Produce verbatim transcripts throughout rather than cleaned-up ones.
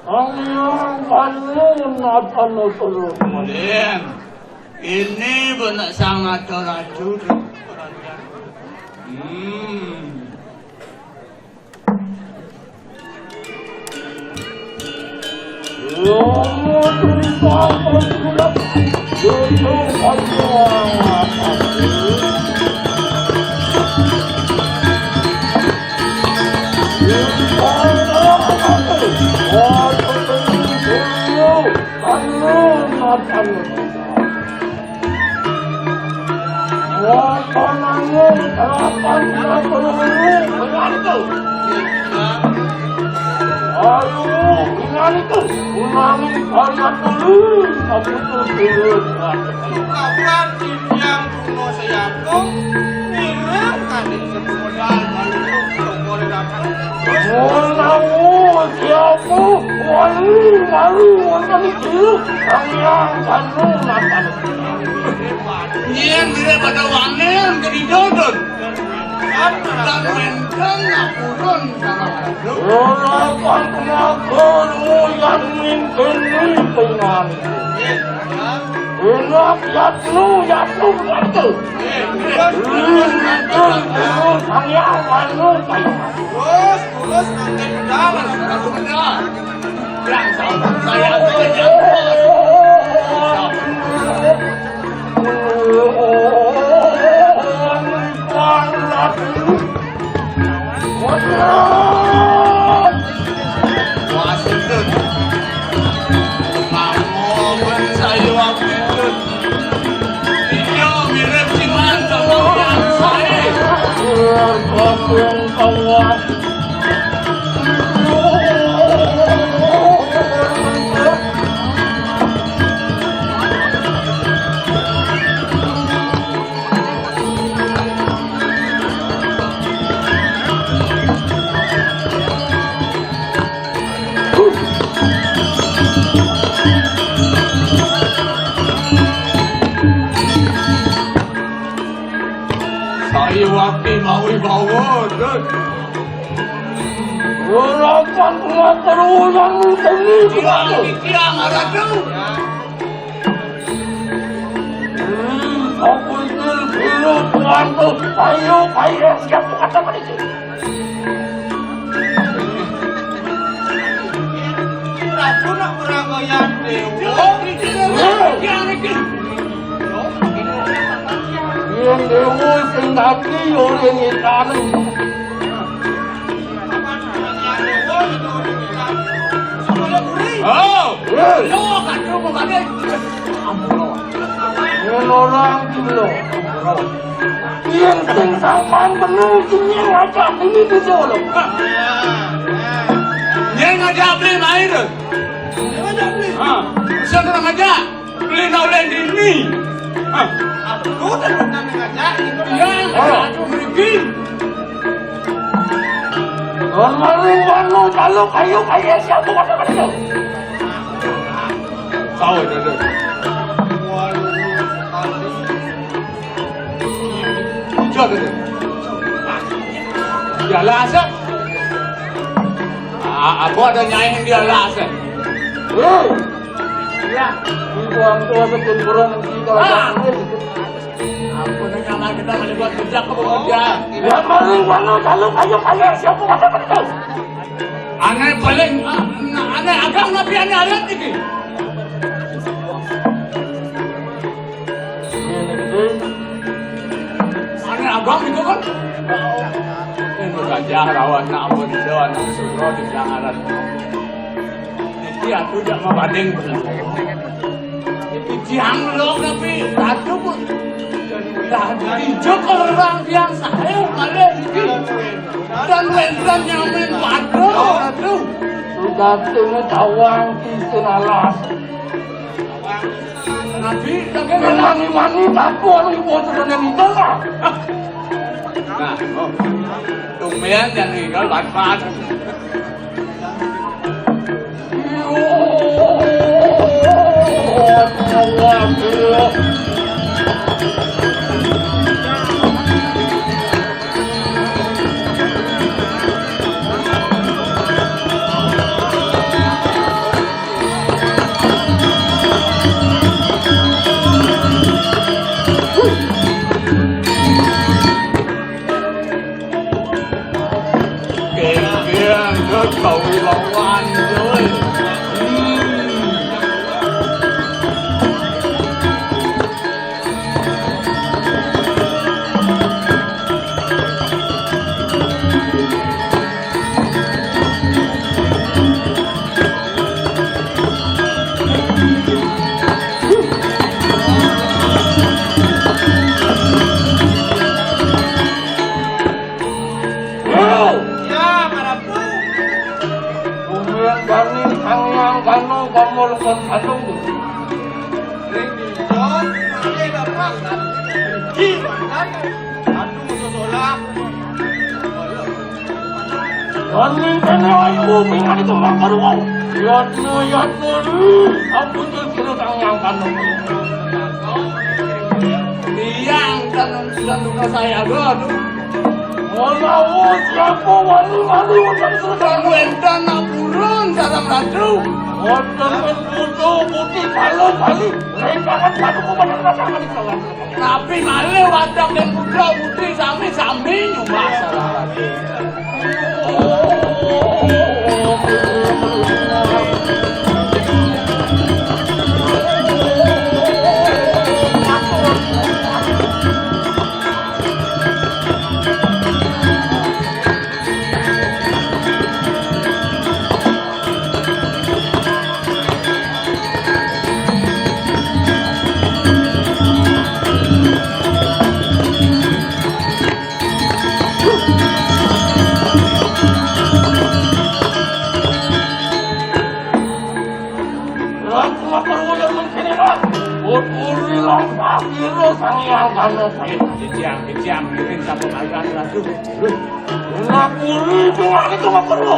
Ang iyang panunod ano tulog. Kemudian, ini benak sang atur-atur. Hmm. Menawa siapa wali, wali wonten iki, Sang Hyang Wanu napa? Yen mirip pada wangil kedidodon. Dan wenten ngapurun salah. Ora pantun aku yang mimpin ini dengan. Enak yatnu, yatnu begitu. Ini itu dulu Sang Hyang Wanu. Terus, terus nanti benar. Yang sama saya saja. Wah, sendut. Mamo ben sayu aku sendut. Iya, mirip siman sama yang saya. Saya wakil mawi bawa, Dut. Ora kan ngatur ulang ini. Tiang, tiang, Ratu. Hmm, aku itu dulu tuanku. Ayo, ayo, siap kata mereka. Ratu nak meragayan dewa. Yen dewa sing dadi ora nitani. Oh, lo kan lo mau balik. Ampun. Yen ora iki lho. Yen sing sampean bener iki ngajak ini bisa lho. Yen ngajak beli main. Ha, bisa tenang aja. Beli nak oleh dini. Ha. Aku tak pernah ngajak. Ya, aku pergi. Orang malu wanu kalau kayu kaya siapa kata kata. Tahu itu. Coba dulu. Dia lah asal. Ah, aku ada nyai yang dia lah asal. Hei. Ya. Ibu orang tua betul kurang kita. Ah. Ampun, nyaman kita melibat kerja ke pekerja. Ya, malu wanu kalau kayu kaya siapa kata kata. Aneh paling, ah, aneh agam tapi aneh alat iki. Aneh agam itu kan. Ini gajah rawat nak ampun itu anak suro di jangaran. Iki aku jak mabanding bener. Iki jiang lho, tapi ratu pun. Lah, ijo orang biasa, ayo, balik iki. Dan wénten nyamin, waduh, waduh. Sudating tawang isin alas. Nabi, tapi wani-wani, tapi orang ibu sudah nikah lah. Nah, oh. Tumben yang nikah, ban-ban. Kanu kamu lekon kanu. Ring dison, malih dapat. Tinggi mandan. Anu sosolak. Wan mintene ayu mingat itu makaruau. Yatno, yatno, ri. Aku tuh kira tangan kanu. Tiang kan sudah tugas saya, aduh. Menawi siapa wali-wali wonten Kamu enten nak purun sareng ratu. Wonten ing putu putih kala bali. Rintangan paduka wonten kata kali kawan. Napi malih wadah ing putra putri sami-sami nyumbah sareng ratu. Ratu Makarwala mengkene, Rat. Uturi lampah ira Sang Hyang Kanopin. Titiang, titiang, ngiring sampun aliran, Ratu. Lapuri tuan itu Makarwala.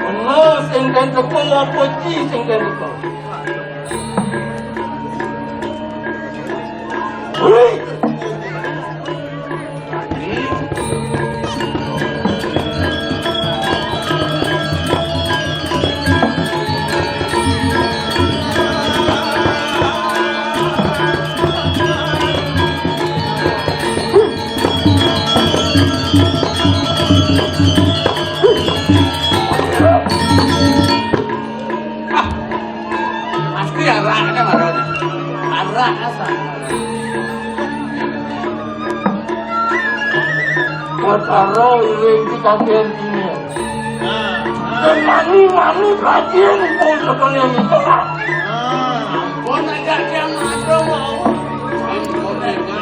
Bener sing den teko apa iki sing den teko? Hei! Ah, pasti araknya marane. Arak asal. Perkara iring iki kakean dine. Nah, nah. Sing wani-wani kakean pun sekalian itu, Pak. Nah, ampun aja yang ada mau. Ampun aja.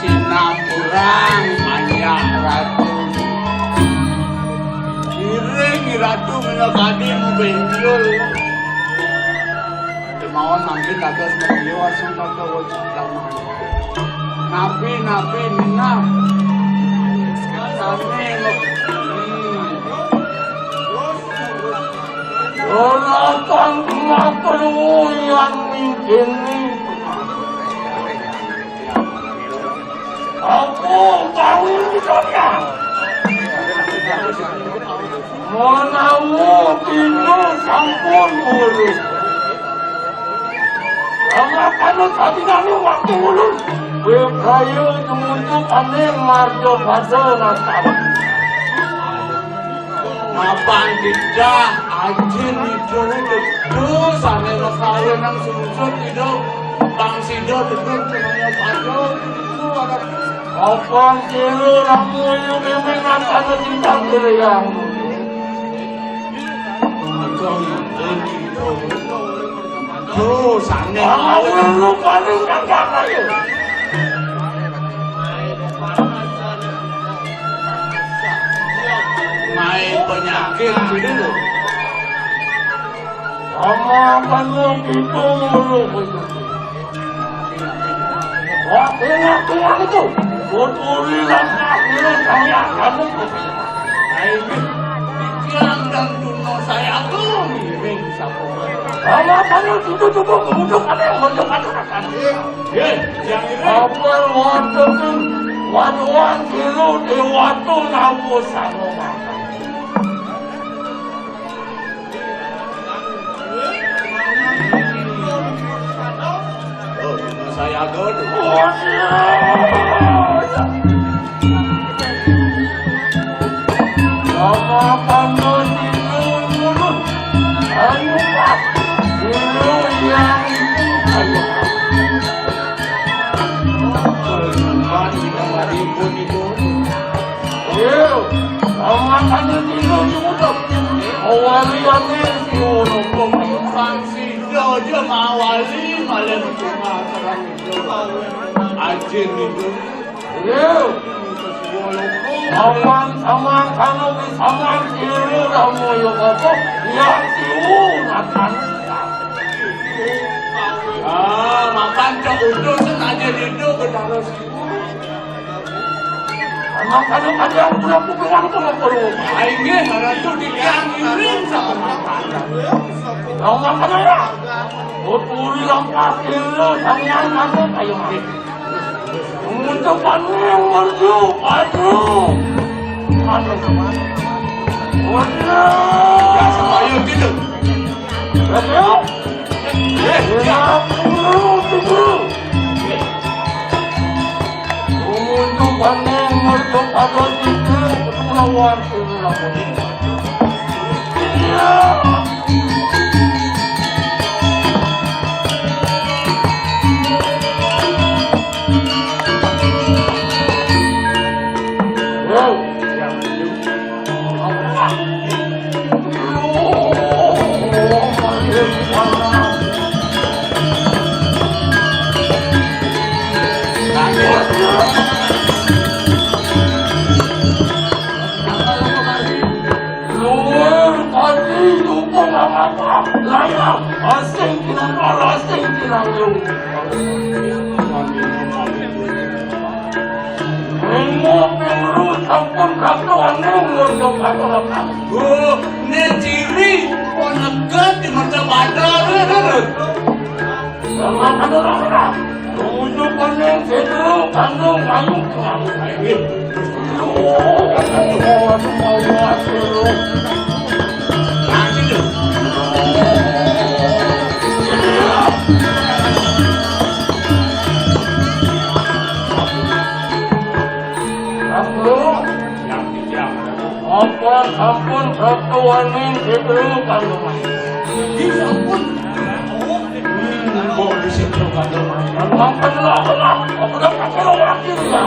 Sinamurang manjak ratu. Iring ratu minakadi mubenjul. Kemauan mangkin dados medio asal kata wajib. Napi-napi minab. Sami nge-, hmm. Ora kang ngatur yang mingkini. Menawi kita, menawi kita sampun mulus. Karena kalau tadi nami waktu mulus, bebrayo tumuju paning marjo pada nasaba. Mapan kita ajin itu, itu sampai kawin nang susut itu, bang sida dengan cenanya pada itu ada. Apa kira ramu yang memang ada di tanggul yang. Agung, agung. Tuh, sana. Kamu lu paling kagak aja. Main penyakit gitu loh. Sama kamu gitu mulu. Wah, enak, enak itu. Puturi langkah ini saya akan. Ayo, pikiran dan dunia saya tuh miring sama. Sama kamu gitu juga kemudian ada yang mau dekat. Eh, yang ini. Apa waktu itu? Waduh, kilo di waktu namu sama. Oh, saya agon. Sama panggil dulu. Ayo, Pak. Dulu yang ini. Ayo, Pak. Ayo, sama panggil dulu. Awali ane si urung. Sang sida aja mawali malah. Ajin itu. Yo. Aman, aman, kamu bisa main dulu, kamu yo apa? Yang siu akan. Ah, makan cok udus aja itu benar. Makanya kalian punya pikiran itu nggak perlu. Aing nggih, ratu di tiang iring sama. Tahu nggak kenapa? Uturi langkah kilo, tangan masuk, ayo mari. Untuk panen merju, maju. Maju. Waduh. Ya, sama ayo gitu. Ayo. Eh, ya. Dulu, dulu. Untuk panen merju, maju, gitu. Lawan, lawan. Luwih pati dukung apa-apa. Layang, asing kinangkal, asing kinangkal. Minggu pingru sampun kakuan minggu sampun kakuan. Oh, ini ciri ponekan di mata badan. Sama ada rasa. Tumuju paning sida kandung ayu. Apa sampun satuaning sida kandung ayu? Di sampun. Hmm, kok di situ kandung ayu? Sampun lah, lah. Aku udah pakai lagi ya.